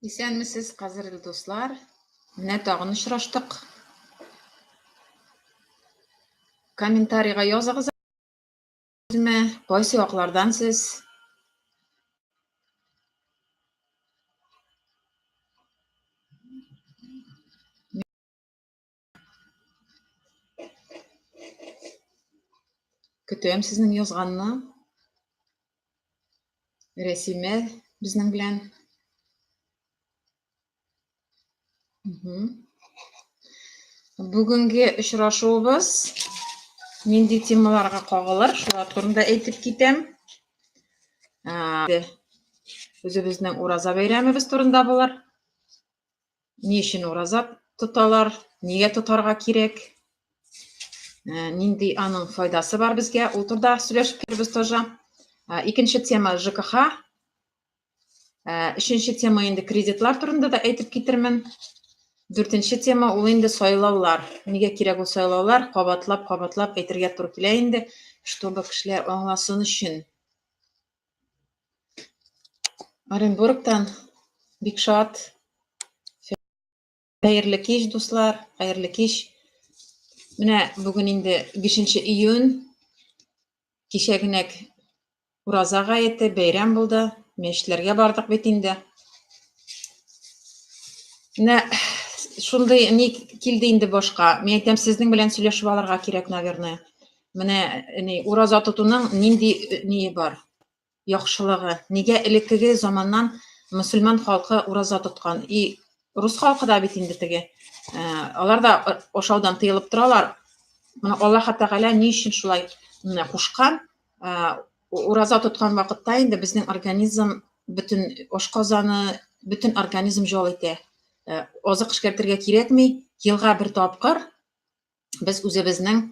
Исәнмесез, кадерле дуслар! Менә тагын очраштык. Комментарийга языгыз әле, кайсы яклардан сез? Көтәм сезнең язганны. Рәсимә безнең белән. Бүгенге очрашуыбыз нинди темаларга кагылыр, шулар турында әйтеп китәм. Үзебезнең ураза бәйрәмебез турында булыр. Ни өчен ураза тоталар, нигә тотарга кирәк, нинди аның файдасы бар безгә, ул турыда сөйләшеп китәрбез тоже. Икенче тема ЖКХ. Өченче тема инде кредитлар турында да әйтеп китермен. Дүртенче тема ул инде сайлаулар. Нигә кирәк ул сайлаулар? Кабатлап, кабатлап әйтергә туры килә инде, чтобы кешеләр аңласын өчен. Оренбургтан бик шат. Хәерле кич, дуслар, хәерле кич. Менә бүген инде 5 июнь. Кичә генәк ураза гаете, бәйрәм булды. Мәчетләргә бардык бит инде. Менә шундый ни килде инде башка. Мин әйтәм, сезнең белән сөйләшеп алырга кирәк, наверное. Менә ни ураза тотуның нинди ние бар? Яхшылыгы. Нигә элеккеге заманнан мөселман халкы ураза тоткан? И рус халкы да бит инде теге. Алар да ашаудан тыелып торалар. Моны Аллаһ Тәгалә ни өчен шулай менә кушкан? Ураза тоткан вакытта инде безнең организм бөтен ашказаны, бөтен организм җал итә. Азык эшкәртергә кирәкми. Елга бер тапкыр без үзебезнең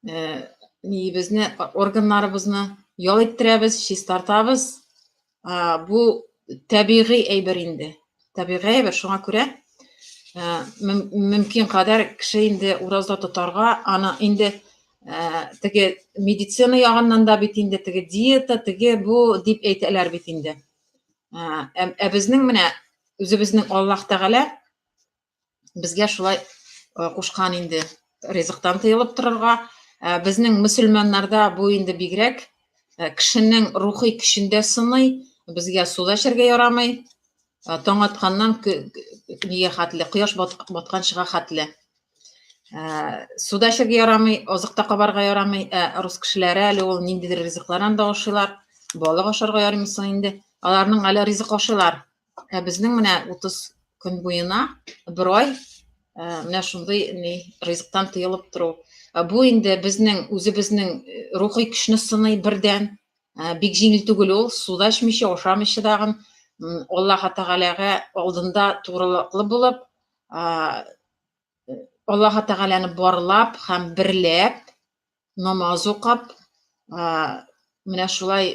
э, ниебезне, органнарыбызны ял иттерәбез, чистартабыз. Бу табигый әйбер инде. Табигый әйбер, шуңа күрә э, мөмкин кадәр кеше инде ураза тотарга, аны инде э, теге медицина ягыннан да бит инде теге диета, теге бу дип әйтәләр бит инде. Ә, ә безнең менә үзебезнең Аллаһ Тәгалә Безгә шулай э, кушкан инде ризыктан тыелып торырга. Э, безнең мөселманнарда бу инде бигрәк э, кешенең рухи көчен дә сыный. Безгә су да эчәргә ярамый. Таң атканнан нигә хәтле, кояш батканчыга хәтле. Су да эчәргә ярамый, азык та кабарга ярамый. Ә рус кешеләре әле ул ниндидер ризыклардан да ашыйлар. Балык ашарга ярыймы соң инде? Аларның әле ризык ашыйлар. Ә безнең менә 30 көн буена бер ай менә шундый ни ризыктан тыелып тору. Бу инде безнең үзебезнең рухи көчне сыный бердән. Бик җиңел түгел ул, су да эчмичә, ашамыйча тагын Аллаһ Тәгаләгә алдында тугрылыклы булып, Аллаһ Тәгаләне барлап һәм берләп намаз укып, менә шулай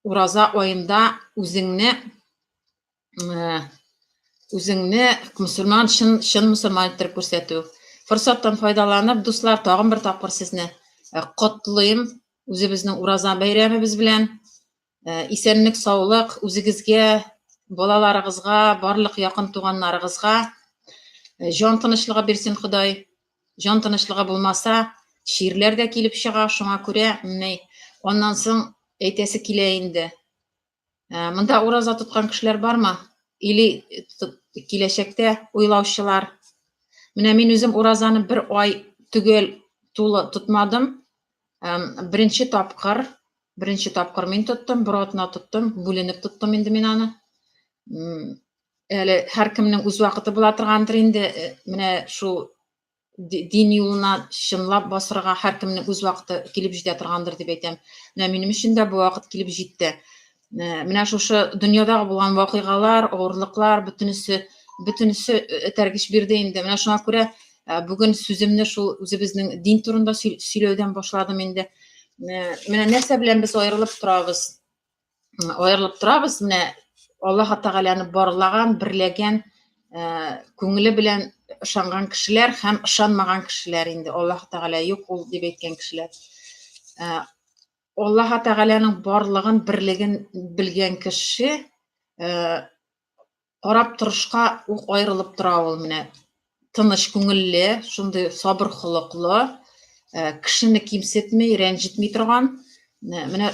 ураза аенда үзеңне үзеңне мөселман чын чын мөселман иттереп күрсәтү. Форсаттан файдаланып, дуслар, тагын бер тапкыр сезне котлыйм үзебезнең ураза бәйрәмебез белән. Исәнлек, саулык үзегезгә, балаларыгызга, барлык якын туганнарыгызга. Җан тынычлыгы бирсен Ходай. Җан тынычлыгы булмаса, чирләр дә килеп чыга, шуңа күрә менә аннан соң әйтәсе килә инде. Ә, монда ураза тоткан кешеләр бармы? Или киләчәктә уйлаучылар? Менә мин үзем уразаны бер ай төгәл тулы тотмадым. Беренче тапкыр, беренче тапкыр мин тоттым, бер атна тоттым, бүленеп тоттым инде мин аны. Әле һәркемнең үз вакыты була торгандыр инде. Э, менә шул дин юлына чынлап басырга һәркемнең үз вакыты килеп җитә торгандыр дип әйтәм. Менә минем өчен дә бу вакыт килеп җитте. Э, менә шушы дөньядагы булган вакыйгалар, авырлыклар, бөтенесе, бөтенесе э, этәргеч бирде инде. Менә шуңа күрә бүген сүземне шул үзебезнең дин турында сөйләүдән башладым инде. Менә нәрсә белән без аерылып торабыз? Аерылып торабыз, менә Аллаһ Тәгаләне барлаган, берләгән, күңеле белән ышанган кешеләр һәм ышанмаган кешеләр инде Аллаһ Тәгалә юк ул дип әйткән кешеләр. Аллаһ Тәгаләнең барлыгын, берлеген белгән кеше. Карап торышка ук аерылып тора ул менә. Тыныч күңелле, шундый сабыр холыклы, кешене кимсетми, рәнҗетми торган. Менә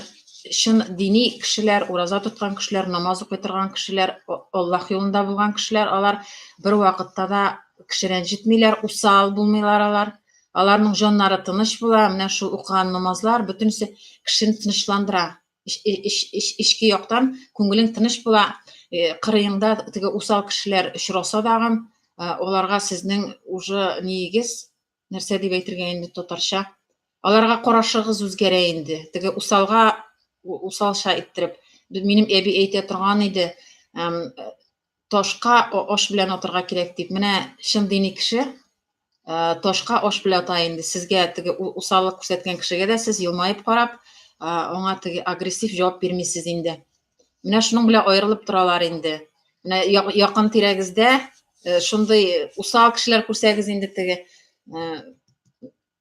чын дини кешеләр, ураза тоткан кешеләр, намаз укый торган кешеләр, Аллаһ юлында булган кешеләр, алар бер вакытта да кеше рәнҗетмиләр, усал булмыйлар алар. Аларның җаннары тыныч була, менә шул укыган намазлар бөтенесе кешене тынычландыра. Эчке яктан күңелең тыныч була, кырыеңда теге усал кешеләр очраса дагын, аларга сезнең уже ниегез, нәрсә дип әйтергә инде татарча, аларга карашыгыз үзгәрә инде. Теге усалга усалча иттереп, минем әби әйтә торган иде, ташка аш белән атырга кирәк дип. Менә чын дини кеше ташка аш белән ата инде. Сезгә теге усаллык күрсәткән кешегә дә сез елмаеп карап, аңа теге агрессив җавап бирмисез инде. Менә шуның белән аерылып торалар инде. Менә якын тирәгездә шундый усал кешеләр күрсәгез инде теге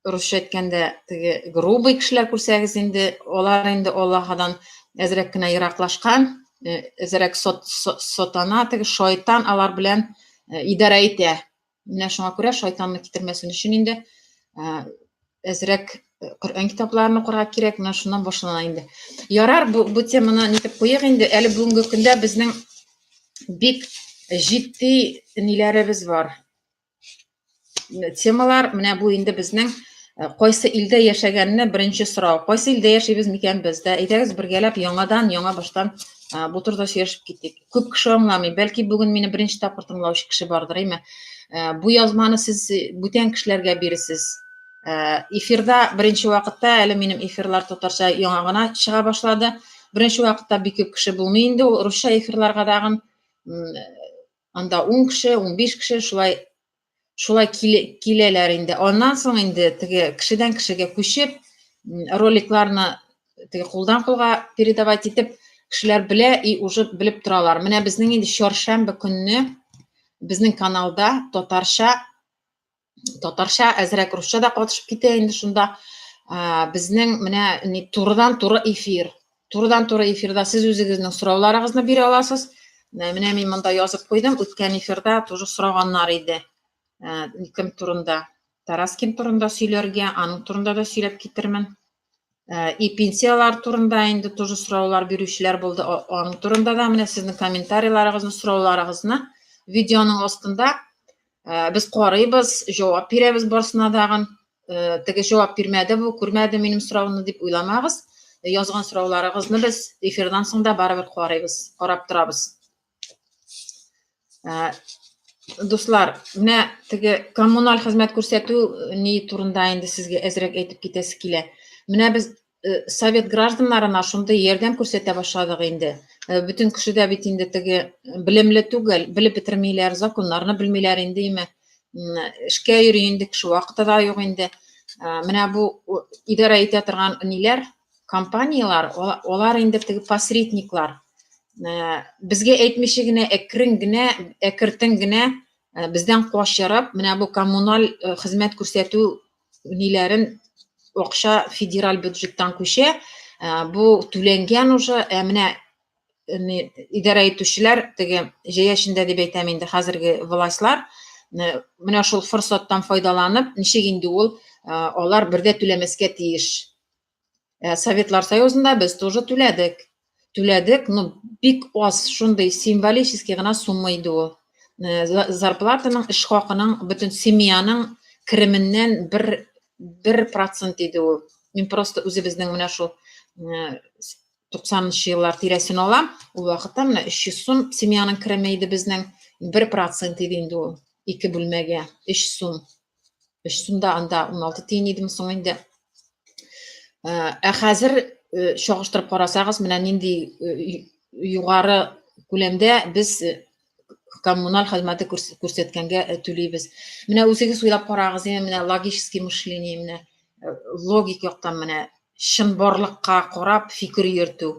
русча әйткәндә, теге грубый кешеләр күрсәгез инде, алар инде Аллаһадан әзрәк кенә ераклашкан, әзрәк сатана, теге шайтан алар белән идарә итә. Менә шуңа күрә шайтанны китермәсен өчен инде әзрәк Коръән китапларын укырга кирәк, менә шуннан башлана инде. Ярар, бу теманы нитеп куйыйк инде. Әле бүгенге көндә безнең бик җитди ниләребез бар. Темалар, менә бу инде безнең кайсы илдә яшәгәнне беренче сорау. Кайсы илдә яшибез микән без дә? Әйдәгез бергәләп яңадан, яңа баштан бу турыда сөйләшеп китик. Күп кеше аңламый. Бәлки бүген мине беренче тапкыр тыңлаучы кеше бардыр, әйме? Бу язманы сез бүтән кешеләргә биресез. Эфирда беренче вакытта, әле минем эфирлар татарча яңа гына чыга башлады. Беренче вакытта бик күп кеше булмый инде ул русча эфирларга тагын. Анда 10 кеше, 15 кеше шулай шулай киләләр инде. Аннан соң инде теге кешедән кешегә күчеп, роликларны теге кулдан кулга передавать итеп, кешеләр белә и уже белеп торалар. Менә безнең инде чаршәмбе көнне безнең каналда татарча татарча, әзрәк русча да катышып китә инде шунда. Безнең менә ни турыдан туры эфир. Турыдан туры эфирда сез үзегезнең сорауларыгызны бирә аласыз. Менә мин монда язып куйдым, үткән эфирда тоже сораганнар иде. Кем турында? Тараскин турында сөйләргә, аның турында да сөйләп китермен. И пенсияләр турында инде тоже сораулар бирүчеләр булды. Аның турында да менә сезнең комментарийларыгызны, сорауларыгызны видеоның астында без карыйбыз, җавап бирәбез барысына дагын. Теге җавап бирмәде бу, күрмәде минем сорауны дип уйламагыз. Язган сорауларыгызны без эфирдан соң да барыбер карыйбыз, карап торабыз. Дуслар, менә теге коммуналь хезмәт күрсәтү ни турында инде сезгә әзрәк әйтеп китәсе килә. Менә без совет гражданнарына шундый ярдәм күрсәтә башладык инде. Бөтен кеше дә бит инде теге белемле түгел, белеп бетермиләр, законнарны белмиләр инде, име. Эшкә йөри инде кеше, вакыты да юк инде. Менә бу идарә итә торган ниләр, компанияләр, алар инде теге посредниклар. Безгә әйтмичә генә, әкрен генә, әкертен генә бездән качырып, менә бу коммуналь хезмәт күрсәтү ниләрен акча федераль бюджеттан күчә. Бу түләнгән уже, ә менә идарә итүчеләр, теге җәя эчендә дип әйтәм инде хәзерге властьлар, менә шул форсаттан файдаланып, ничек инде ул алар бердә түләмәскә тиеш. Советлар Союзында без тоже түләдек. Түләдек, но бик аз, шундый символический гына сумма иде ул. Зарплатаның, эш хакының, бөтен семьяның кеременнән 1% иде ул. Мин просто үзебезнең менә шул 90 еллар тирәсен алам. Ул вакытта менә 300 сум семьяның кереме иде безнең, 1% иде инде ул. Ике бүлмәгә 3 сум. 3 сум да анда 16 тиен идеме соң инде. Ә хәзер чагыштырып карасагыз, менә нинди югары күләмдә без коммуналь хезмәте күрсәткәнгә түлибез. Менә үзегез уйлап карагыз, менә логический мышление, менә логик яктан менә чынбарлыкка карап фикер йөртү.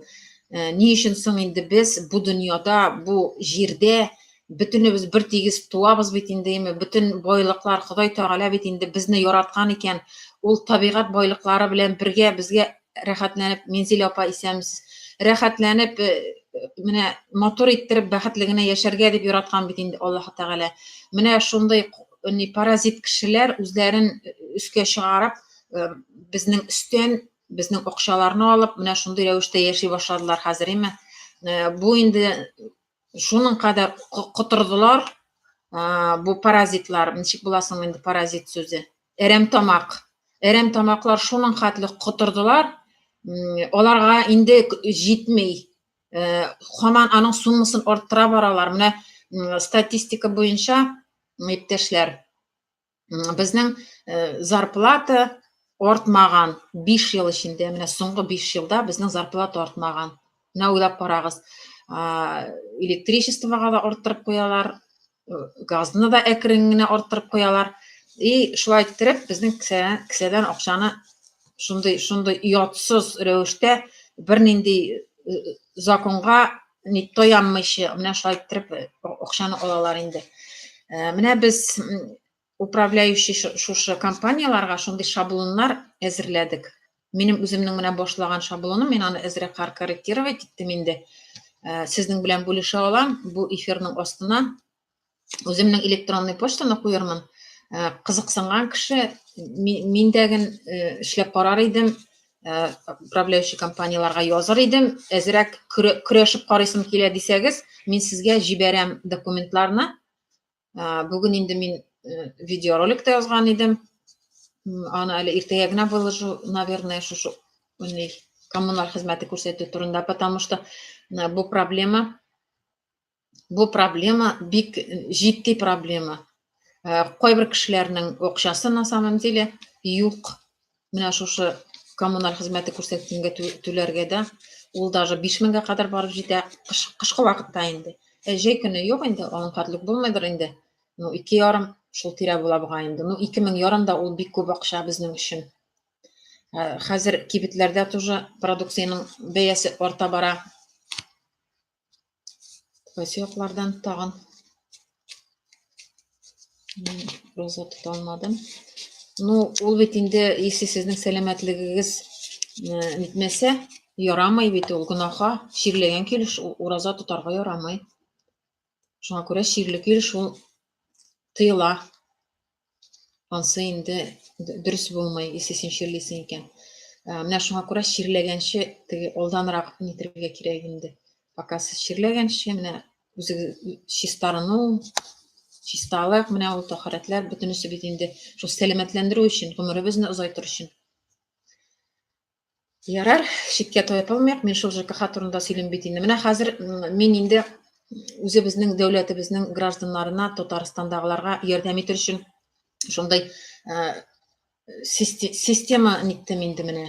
Ни өчен соң инде без бу дөньяда, бу җирдә бөтенебез бер тигез туабыз бит инде, әйме, бөтен байлыклар Ходай Тәгалә бит инде безне яраткан икән, ул табигать байлыклары белән бергә безгә рәхәтләнеп, Минзилә апа, исәнмесез, рәхәтләнеп менә матур иттереп бәхетле генә яшәргә дип яраткан бит инде Аллаһ Тәгалә. Менә шундый ни паразит кешеләр үзләрен өскә чыгарып, безнең өстән безнең акчаларны алып, менә шундый рәвештә яши башладылар хәзер, име? Бу инде шуның кадәр котырдылар, бу паразитлар, ничек була соң инде паразит сүзе? Әрәмтамак. Әрәмтамаклар шуның хәтле котырдылар, аларга инде җитми. Һаман аның суммасын арттыра баралар. Менә статистика буенча, иптәшләр, безнең зарплата артмаган 5 ел эчендә, менә соңгы 5 елда безнең зарплата артмаган. Менә уйлап карагыз. Электричествога да арттырып куялар, газны да әкрен генә арттырып куялар. И шулай иттереп безнең кесәдән акчаны шундый шундый оятсыз рәвештә бернинди законга ни таянмыйча менә шулай иттереп акчаны алалар инде. Менә без управляющий шушы компанияләргә шундый шаблоннар әзерләдек. Минем үземнең менә башлаган шаблоным, мин аны әзрәк корректировать иттем инде. Сезнең белән бүлешә алам бу эфирның астына. Үземнең электронный почтаны куермын. Кызыксынган кеше миндәген эшләп карар идем, управляющий компанияләргә языр идем. Әзрәк көрәшеп карыйсым килә дисәгез, мин сезгә җибәрәм документларны. Бүген инде мин видеоролик та язган идем. Аны әле иртәгә генә выложу, наверное, шушы коммуналь хезмәте күрсәтү турында, потому что бу проблема бу проблема бик җитди проблема. Кайбер кешеләрнең акчасы на самом деле юк. Менә шушы коммуналь хезмәте күрсәткәнгә түләргә дә ул даже 5000гә кадәр барып җитә кыш, кышкы вакытта инде. Ә җәй көне юк инде, аның хәтлек булмыйдыр инде. Ну, 2,5 шул тирә була бугай инде. Ну, 2500 да ул бик күп акча безнең өчен. Хәзер кибетләрдә тоже продукциянең бәясе арта бара. Кайсы яклардан тагын? Мин роза тота алмадым. Ну, ул бит инде, если сезнең сәламәтлегегез нитмәсә, ярамый бит ул гөнаһка. Чирләгән килеш ураза тотарга ярамый. Шуңа күрә чирле килеш ул тыела. Ансы инде дөрес булмый, если син чирлисең икән. Менә шуңа күрә чирләгәнче теге алданрак нитергә кирәк инде. Пока сез чирләгәнче, менә үзегез чистарыну, чисталык, менә ул тәһарәтләр бөтенесе бит инде шул сәламәтләндерү өчен, гомеребезне озайтыр өчен. Ярар, читкә тайпылмыйк, мин шул ЖКХ турында сөйлим бит инде. Менә хәзер мин инде үзебезнең дәүләтебезнең гражданнарына, Татарстандагыларга ярдәм итер өчен шундай система ниттем инде менә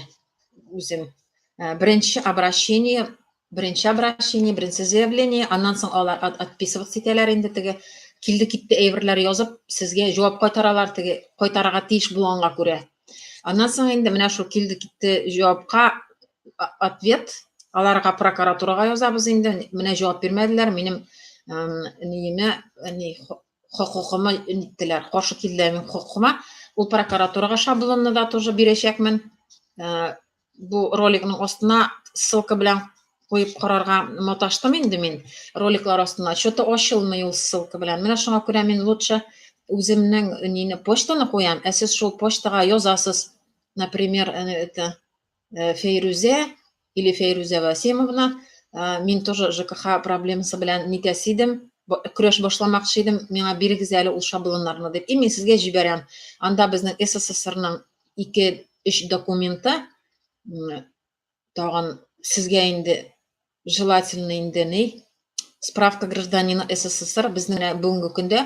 үзем. Беренче обращение, беренче обращение, беренче заявление, аннан соң алар отписываться итәләр инде теге килде китте әйберләр язып, сезгә җавап кайтаралар теге кайтарырга тиеш булганга күрә. Аннан соң инде менә шул килде китте җавапка ответ аларга прокуратурага язабыз инде. Менә җавап бирмәделәр, минем ниемә, ни хокукыма ниттеләр, каршы килделәр минем хокукыма. Ул прокуратурага шаблонны да тоже бирәчәкмен. Бу роликның астына ссылка белән куеп карарга маташтым инде мин роликлар астына. Что-то ачылмый ул ссылка белән. Менә шуңа күрә мин лучше үземнең нине почтаны куям, ә сез шул почтага язасыз. Например, это Фәйрүзә или Фәйрүзә Васимовна, мин тоже ЖКХ проблемасы белән нитәсе идем, көрәш башламакчы идем, миңа бирегез әле ул шаблоннарны дип. И мин сезгә җибәрәм. Анда безнең СССРның 2-3 документы, тагын сезгә инде желательно инде ни справка гражданина СССР безнең менә бүгенге көндә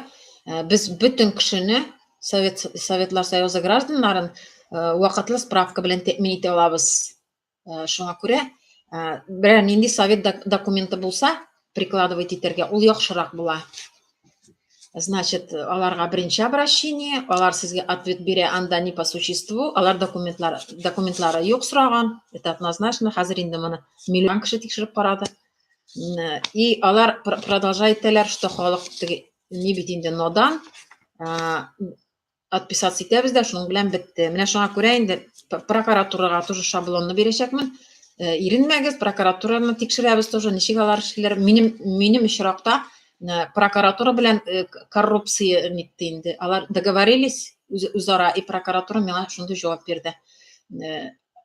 без бөтен кешене Совет Советлар Союзы гражданнарын вакытлы справка белән тәэмин итә алабыз. Шуңа күрә берәр нинди совет документы булса, прикладывать итәргә, ул яхшырак була. Значит, аларга беренче обращение, алар сезгә ответ бирә, анда не по существу, алар документлар, документлары юк сораган, это однозначно, хәзер инде моны миллион кеше тикшереп карады. И алар продолжать итәләр, что халык теге ни бит инде надан, отписаться итәбез дә, шуның белән бетте. Менә шуңа күрә инде прокуратурага тоже шаблонны бирәчәкмен. Иренмәгез, прокуратураны тикшерәбез тоже, ничек алар эшлиләр. Минем очракта прокуратура белән коррупция нитте инде. Алар договорились үзара, и прокуратура миңа шундый җавап бирде.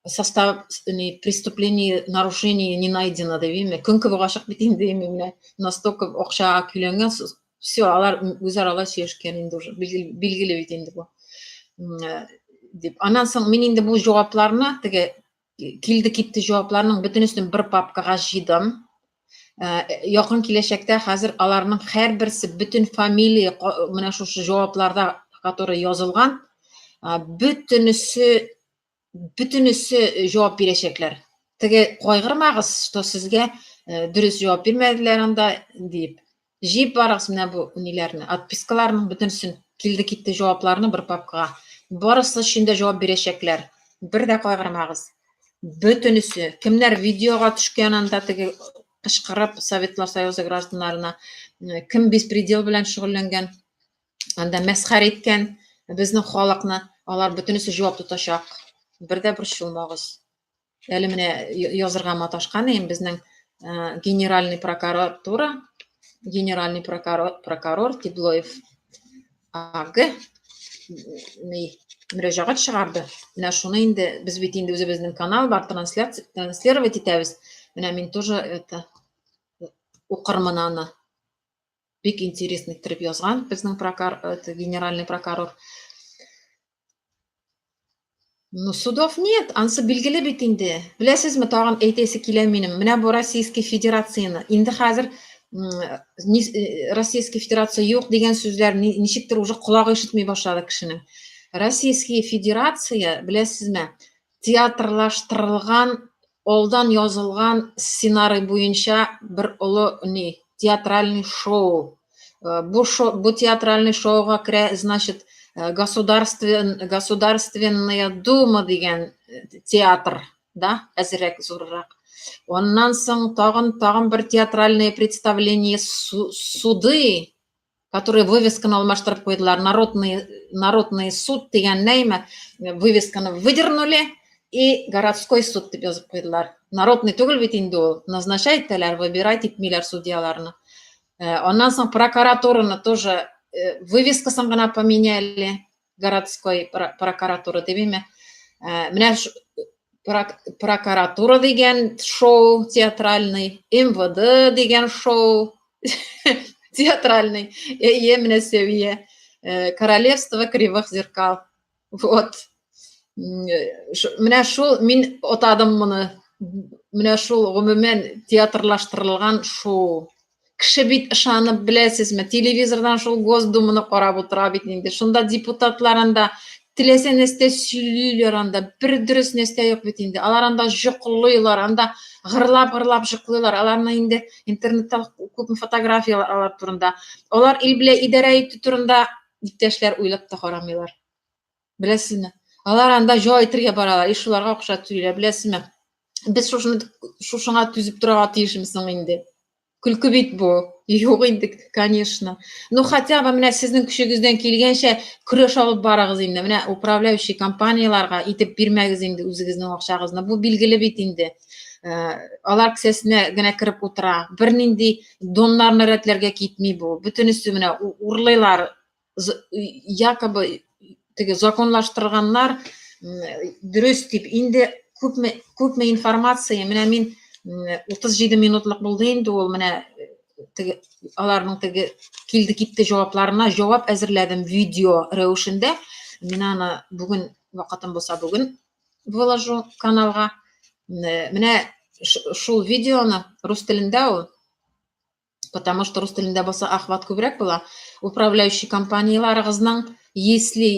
Состав не, преступление, нарушение не найдено дип, көн кебек ачык бит инде, менә настолько акчага көйләнгән, все, алар үзара алай сөйләшкән инде уже, билгеле бит инде бу. Дип. Аннан соң мин инде бу җавапларны, теге килде китте җавапларның бөтенесен бер папкага җыйдым. Якын киләчәктә хәзер аларның һәрберсе бөтен фамилия менә шушы җавапларда, которые язылган, бөтенесе җавап бирәчәкләр. Теге кайгырмагыз, что сезгә дөрес җавап бирмәделәр анда дип. Җыеп барыгыз менә бу ниләрне, отпискаларның бөтенесен, килде китте җавапларны бер папкага. Барысы өчен дә җавап бирәчәкләр. Бер дә кайгырмагыз. Бөтенесе, кемнәр видеога төшкән анда теге кычкырып Советлар Союзы гражданнарына, кем беспредел белән шөгыльләнгән, анда мәсхәрә иткән безнең халыкны, алар бөтенесе җавап тотачак. Бер дә борчылмагыз. Әле менә язырга маташкан идем, безнең генеральный прокуратура, генеральный прокурор Теблоев АГ мөрәҗәгать чыгарды. Менә шуны инде без бит инде үзебезнең канал бар, транслировать итәбез. Менә мин тоже это укырмын аны. Бик интересно иттереп язган безнең это, генеральный прокурор. Ну, судов нет, ансы билгеле бит инде. Беләсезме, тагын әйтәсе килә минем. Менә бу Российский Федерацияне. Инде хәзер Российский Федерация юк дигән сүзләр ничектер уже колагы ишетми башлады кешенең. Российский Федерация, беләсезме, театрлаштырылган, алдан язылган сценарий буенча бер олы ни, театральный шоу. Бу театральный шоуга керә, значит, Государственная Дума дигән театр, да, әзерәк зуррак. Аннан соң тагын бер театральное представление суды, которые вывесканы алмаштырып куйдылар. Народный суд дигән нәйме, вывесканы выдернули и городской суд дип язып куйдылар. Народный түгел бит инде ул, назначать итәләр, выбирать итмиләр судьяларны. Аннан соң прокуратураны тоже вывескасын гына поменяли, городской прокуратура дип име. Менә прокуратура дигән шоу театральный, МВД дигән шоу театральный. Әйе, менә Сәвия. Королевство кривых зеркал. Вот. Менә шул мин атадым моны. Менә шул гомумән театрлаштырылган шоу. Кеше бит ышанып, беләсезме, телевизордан шул Госдуманы карап утыра бит инде. Шунда депутатлар анда теләсә нәрсә сөйлиләр анда, бер дөрес нәрсә юк бит инде. Алар анда җоклыйлар, анда гырлап-гырлап җоклыйлар. Аларны инде интернетта күпме фотографияләр алар турында. Алар ил белән идарә итү турында иптәшләр уйлап та карамыйлар. Беләсезме? Алар анда җай итергә баралар, и шуларга акча түлиләр, беләсезме? Без шушыңа түзеп торырга тиешме соң инде? Көлке бит бу. Юк инде, конечно. Ну, хотя бы менә сезнең көчегездән килгәнчә көрәш алып барыгыз инде. Менә управляющий компанияләргә итеп бирмәгез инде үзегезнең акчагызны. Бу билгеле бит инде. Алар кесәсенә генә кереп утыра. Бернинди доннарны рәтләргә китми бу. Бөтенесе менә урлыйлар. Якобы теге законлаштырганнар дөрес дип. Инде күпме информация, менә мин 37 минутлык булды инде ул, менә теге аларның теге килде китте җавапларына җавап әзерләдем видео рәвешендә. Мин аны бүген, вакытым булса, бүген выложу каналга. Менә шул видеоны рус телендә ул, потому что рус телендә булса охват күбрәк була. Управляющий компанияләрегезнең, если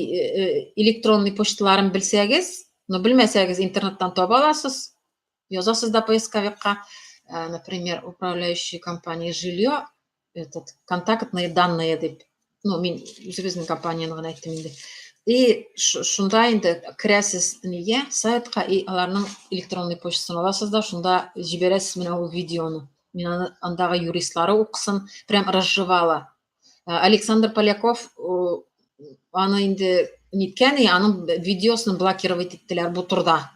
электронный почталарын белсәгез, но белмәсәгез, интернеттан таба аласыз, язасыз да поисковикка, например, управляющая компания жилье, этот, контактные данные дип. Ну, мин үзебезнең компанияне гына әйттем инде. И шунда инде керәсез нигә, сайтка, и аларның электронный почтасын аласыз да, шунда җибәрәсез менә ул видеоны. Мин аны андагы юристлары укысын, прям разжевала. Александр Поляков аны инде ниткән, и аның видеосын блокировать иттеләр бу турда.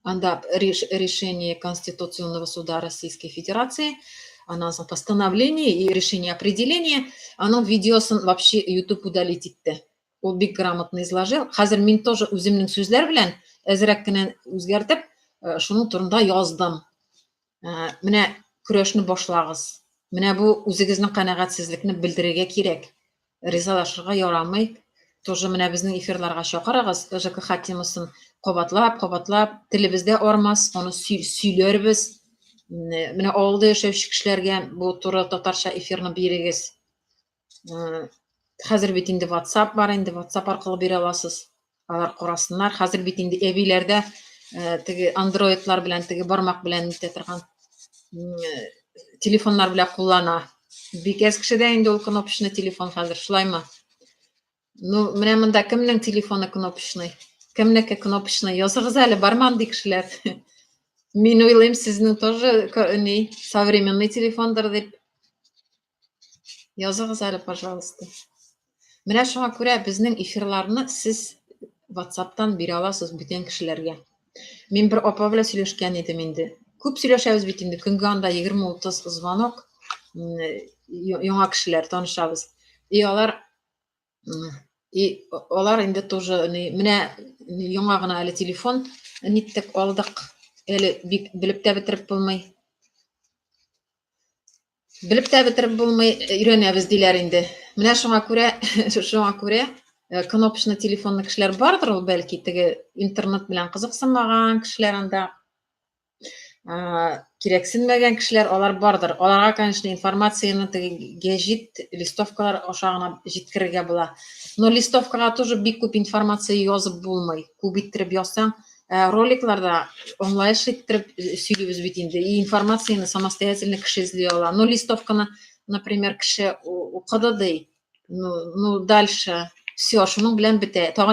Анда решение Конституционного суда Российской Федерации, аннан соң постановление и решение определения, аның видеосын вообще YouTube удалить итте. Ул бик грамотно изложил. Хәзер мин тоже үземнең сүзләр белән әзрәк кенә үзгәртеп, шуның турында яздым. Менә көрәшне башлагыз. Менә бу үзегезнең канәгатьсезлекне белдерергә кирәк. Ризалашырга ярамый. Тоже менә безнең эфирларга чакырыгыз. ЖКХ темасын кабатлап, кабатлап, телебездә армас, аны сөйләрбез. Менә авылда яшәүче кешеләргә бу туры татарча эфирны бирегез. Хәзер бит инде WhatsApp бар инде, WhatsApp аркылы бирә аласыз. Алар карасыннар. Хәзер бит инде әбиләрдә теге андроидлар белән, теге бармак белән нитә торган телефоннар белән куллана. Бик әз кешедә инде ул кнопочный телефон хәзер, шулаймы? Ну, менә монда кемнең телефоны кнопочный? Кемнеке кнопочный? Языгыз әле, бармы андый кешеләр? Мин уйлыйм, сезнең тоже ни, современный телефондыр дип. Языгыз әле, пожалуйста. Менә шуңа күрә безнең эфирларны сез WhatsApp-тан бирә аласыз бүтән кешеләргә. Мин бер апа белән сөйләшкән идем инде. Күп сөйләшәбез бит инде, көнгә анда 20-30 звонок, яңа кешеләр танышабыз. И алар и алар инде тоже менә яңа гына әле телефон ниттек алдык. Әле бик белеп тә бетереп булмый. Белеп тә бетереп булмый, өйрәнәбез диләр инде. Менә шуңа күрә, шуңа күрә кнопочный телефонлы кешеләр бардыр ул, бәлки, теге интернет белән кызыксынмаган кешеләр анда, кирәксенмәгән кешеләр алар бардыр. Аларга, конечно, информацияне теге гәҗит, листовкалар аша гына җиткерергә була. Но листовкага тоже бик күп информация язып булмый. Күп иттереп язсаң, роликларда аңлаешлы иттереп сөйлибез бит инде. И информацияне самостоятельно кеше эзли ала. Но листовканы, например, кеше укыды ди. Ну, дальше все, шуның белән бетә. Тагын